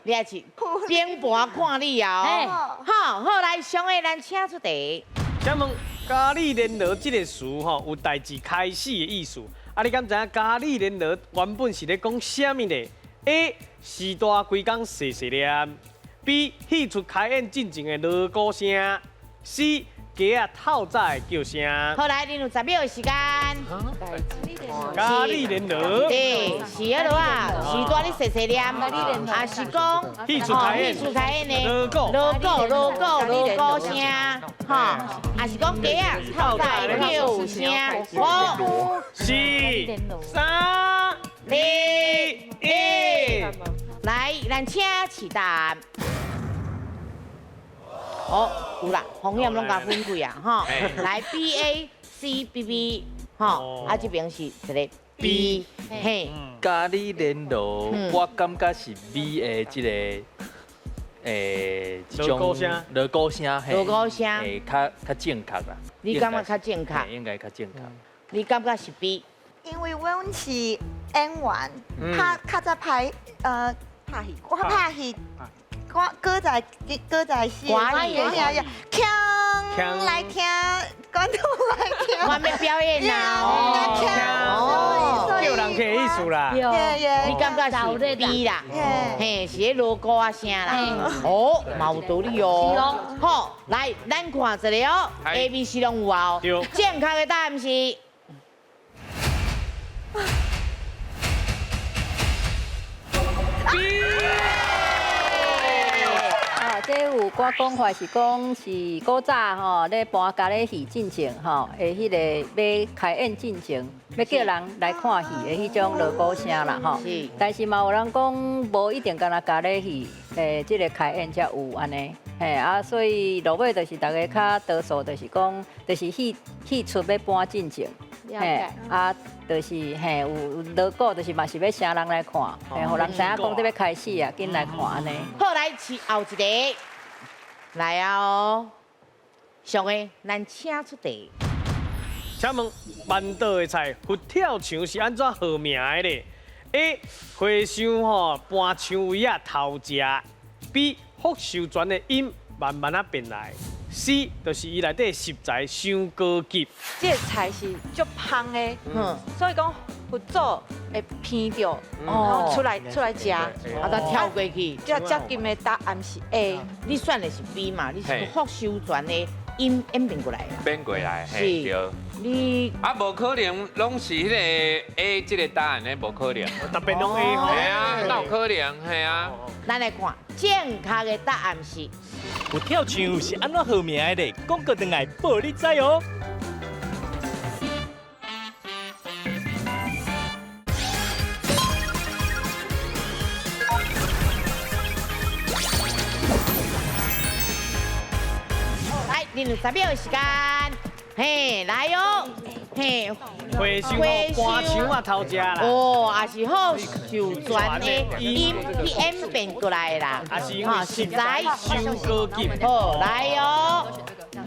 你也是冰盤看你啊！好，好來，上个咱請出題。請問咖喱聯羅這个詞吼，有代誌開始的意思。啊，你敢知影咖喱聯羅原本是咧講啥物呢？A. 時大規工細細念，B. 戲出開演進前的鑼鼓聲，C. 雞仔透早的叫聲。好，來，恁有10秒的時間。咖喱聯羅。對，是啊，羅啊，是蹛咧細細念，還是講戲出開演？戲出開演的鑼鼓，鑼鼓，鑼鼓，鑼鼓聲，吼，還是講雞仔透早的叫聲？五、四、三、二、一，來，咱請示答案。哦，有啦，風險攏共分開啊，吼。來 B A C B B，吼，啊這邊是一个 B，嘿。咖喱聯羅，我感覺是 B 的這个，欸，這種鑼鼓聲，鑼鼓聲，欸，較較正確啦。你感覺較正確？應該較正確。你感覺是 B？因為阮是演員，拍較早拍，拍戲，我拍戲。我歌仔歌仔戲，鏘來聽，觀眾來聽，我欲表演啦，哦，叫人客的意思啦，你感覺是 B 啦，嘿，是彼鑼鼓仔聲啦，哦，嘛有道理哦，好，來，咱看一下哦，A、B、C 攏有啊，正確的答案是。啊，這有寡講法是講是古早吼咧搬家咧戲進前吼，的彼个欲開演進前，欲叫人來看戲的彼種鑼鼓聲啦吼。但是嘛有人講無一定干焦咖咧戲，這个開演才有按呢。嘿啊，所以落尾就是大家較多數就是講，就是戲戲出欲搬進前。嘿，啊，就是嘿，有鑼鼓，就是嘛是欲請人來看，嘿，予人知影講這欲開始啊，緊來看按呢。好，來是後一個，來啊哦，上个咱請出題。請問萬島的菜佛跳牆是按怎號名的咧？A. 和尚吼搬薔薇仔偷食，B. 福壽全的音慢慢仔變來。C 就是伊内底食材伤高级。这个菜是足芳的，所以讲佛祖会闻著，然后出来食，啊，才跳过去。这接近的答案是 A，你选的是 B 嘛？你是福寿全的演演变过来的。变过来，嘿，对。你啊，无可能拢是彼个 A 这个答案的，无可能。特别拢 A 吼。嘿啊，哪有可能？嘿啊。咱来看正确的答案是。佛跳墙是按怎号名的咧？广告转来报你知哦。来，你有10秒的时间，嘿，来哦，嘿，花生搬墙啊偷食啦。哦，也是好受传的音去演变过来的啦。也是因为食材伤高级。好，来哦，5、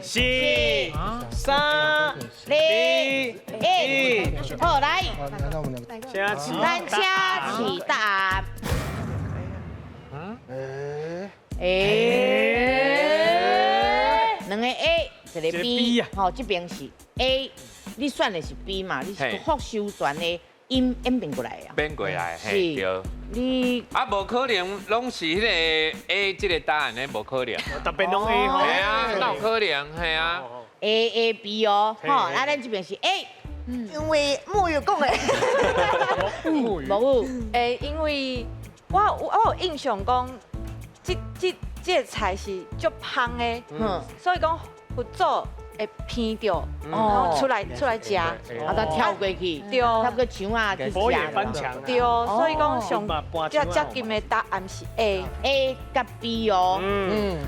4、3、2、1，好，来，请咱请起答案。两个 A，一个 B，吼，这边是 A，你选的是 B 嘛？你是福寿全的演演变过来的。变过来，嘿，对。你啊，无可能拢是彼个 A 这个答案的，无可能。特别拢 A 吼。嘿啊，哪有可能？嘿啊。 A A B 哦，吼，啊，咱这边是 A。因为木鱼讲的。木鱼。欸，因为我有印象讲，这个菜是足芳的，所以讲佛祖会闻著，然后出来食，啊，才跳过去，对，跳过墙啊去食。对，所以讲上这接近的答案是 A。 A 佮 B 哦，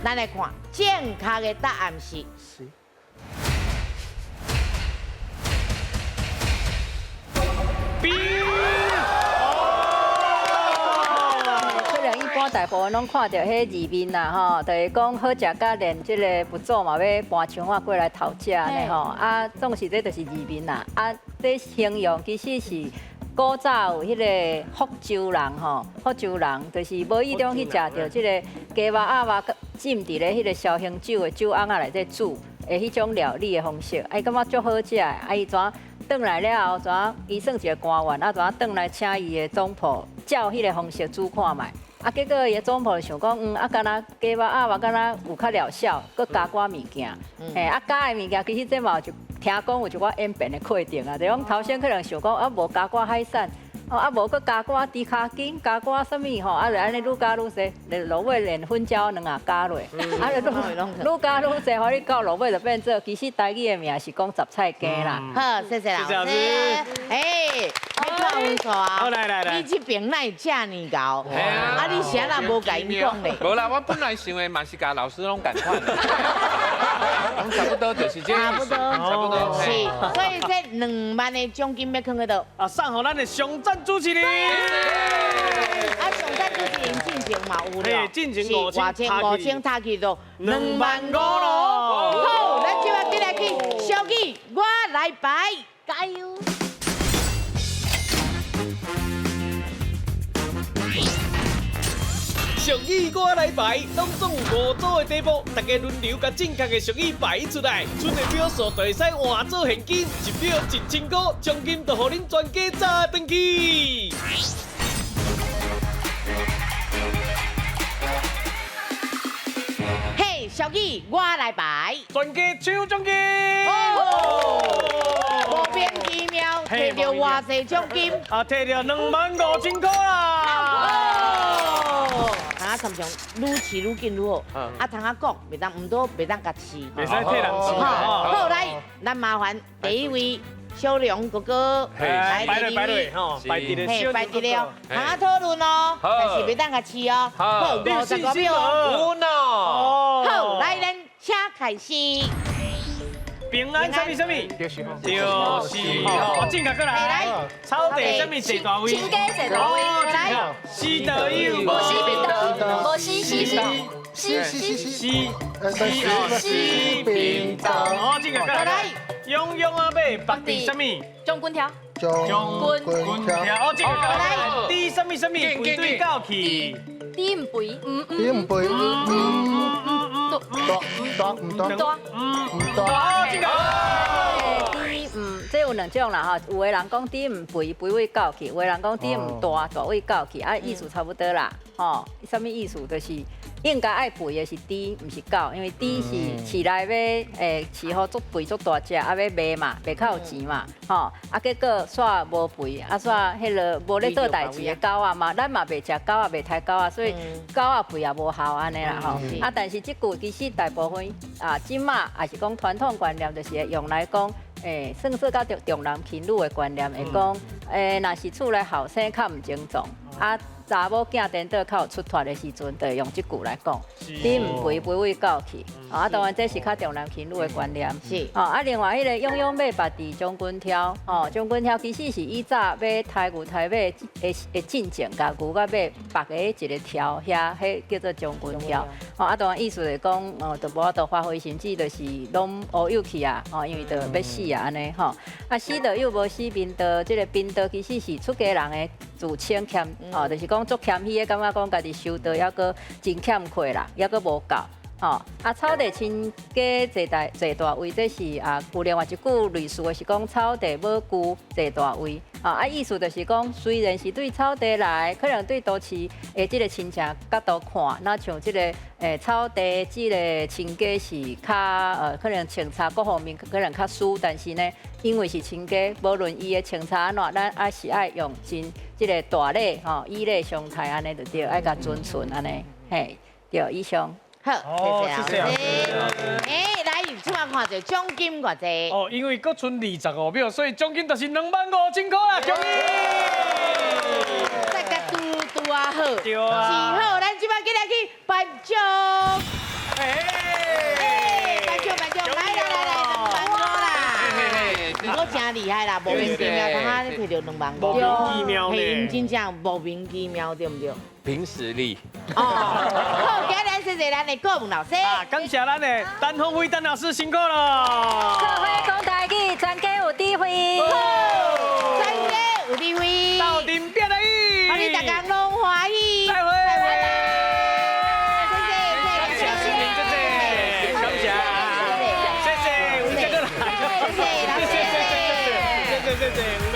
咱来看正确的答案是 B。大部分拢看著彼字面啦，吼，就是讲好食甲连这个佛祖嘛欲搬墙仔过来偷食按呢吼，啊，总是这就是字面啦，啊，这形容其实是古早有彼个福州人吼，福州人就是无意中去食著这个鸡肉鸭肉浸伫咧彼个绍兴酒的酒瓮仔内底煮的彼种料理的方式，啊，伊感觉足好食的，啊，伊怎转来了后，怎伊算一个官员，啊，怎转来请伊的总铺照彼个方式煮看觅。啊，结果伊的总铺就想讲，啊，敢若鸡肉鸭肉敢若有较疗效，阁加寡物件，嘿，啊，加的物件其实这嘛有听讲有一寡演变的过程啊，就讲头先可能想讲，啊，无加寡海产，哦，啊，无阁加寡猪跤筋，加寡啥物吼，啊，就按呢愈加愈济，落尾连粉椒卵也加落，啊，就愈加愈济，予你到落尾就变做，其实台语的名是讲杂菜羹啦。好，谢谢老师。哎。你看分数啊！好，来来来，你这边哪会这么𠢕？啊，你啥人无共𪜶讲咧？无啦，我本来想的嘛是共老师拢仝款，拢差不多就是这，差不多，差不多。是，所以这2万的奖金欲囥佗佗？啊，送予咱的上赞主持人。啊，上赞主持人进前嘛有了，进前5000塔去就2万5咯。好，咱这摆紧来去小语，我来排，加油！俗语我来排，拢总有5组的题目，大家轮流共正确的俗语排出来，剩的票数就会使换做现金，一票1000块，奖金就予恁全家炸转去。嘿，俗语我来排，全家抢奖金。莫名其妙摕著偌济奖金，啊，摕著2万5000块啦！啊，常常愈饲愈紧愈好，啊，通仔讲，袂当毋多，袂当共饲，袂使替人饲。好，来，咱麻烦第一位小龙哥哥，来第二位，摆伫咧，摆伫咧哦，通仔讨论哦，但是袂当共饲哦。好，55秒哦。好，来，咱请开始。平安啥物啥物？就是吼，正确过来。草地啥物坐大位？亲家坐大位。来，死道友。无死贫道，无死死死死死死死死贫道。哦，正确过来。勇勇阿伯，北伫啥物？将军条。将军条。哦，正确过来。猪啥物啥物？规队到去。猪毋肥，猪毋肥。猪大唔大大唔大。猪毋，这有两种啦吼，有的人讲猪毋肥，肥位狗去；有的人讲猪毋大，大位狗去。啊，意思差不多啦，吼，啥物意思？就是应该爱肥的是猪，毋是狗，因为猪是饲来欲饲予足肥足大只，啊欲卖嘛，卖较有钱嘛，吼，啊结果煞无肥，啊煞彼个无咧做代志的狗仔嘛，咱嘛袂食狗仔，袂刣狗仔，所以狗仔肥也无效按呢啦吼。啊，但是这句其实大部分啊，这马也是讲传统观念，就是会用来讲。算说较重重男轻女的观念，会讲，若是厝内后生较毋精壮，啊，查某囝颠倒较有出脱的时阵，就会用这句来讲。你毋肥，肥位狗去。啊，当然这是较重男轻女的观念。哦，啊，另外彼个勇勇马縛伫将军柱，哦，将军柱其实是以早欲刣牛刣马的进前，共牛佮马缚佇一个柱遐，彼叫做将军柱。哦，啊，当然意思就是讲，哦，就无法度发挥，甚至就是拢乌有去啊，哦，因为就欲死啊，按呢吼。啊，死道友无死贫道，这个贫道其实是出家人的自称谦，哦，就是讲足谦虚的，感觉讲家己修道犹阁真欠缺啦，犹阁无够。吼，啊，草地亲家坐大坐大位，这是啊，有另外一句类似的是讲草地母龟坐大位，啊，意思就是讲，虽然是对草地来，可能对都市的这个亲情角度看，若像这个草地这个亲家是较可能穿插各方面可能较输，但是呢，因为是亲家，无论伊的穿插按怎，咱还是爱用真这个大礼吼，以礼相待按呢就对，爱共尊顺按呢，嘿，对，以上。好，谢谢老师。哎，来，这马看者奖金偌济？哦，因为阁賰25秒，所以奖金就是25,000块啦，恭喜！再共拄拄仔好，对啊。是好，咱这马紧来去颁奖。哎，颁奖颁奖，来来来来，2万5啦！我真厉害啦，莫名其妙，刚刚摕著2万5，莫名其妙呢。嘿，真正莫名其妙，对毋对？凭实力。哦，好，今日谢谢咱的顾问老师。啊，感谢咱的陈凤飞陈老师辛苦了。做伙讲台语，全家有智慧。全家有智慧。斗阵拼来伊。予恁大家拢欢喜。再会。谢谢，谢谢，谢谢，感谢，谢谢，有这个来，谢谢，谢谢，谢谢，谢谢，谢谢。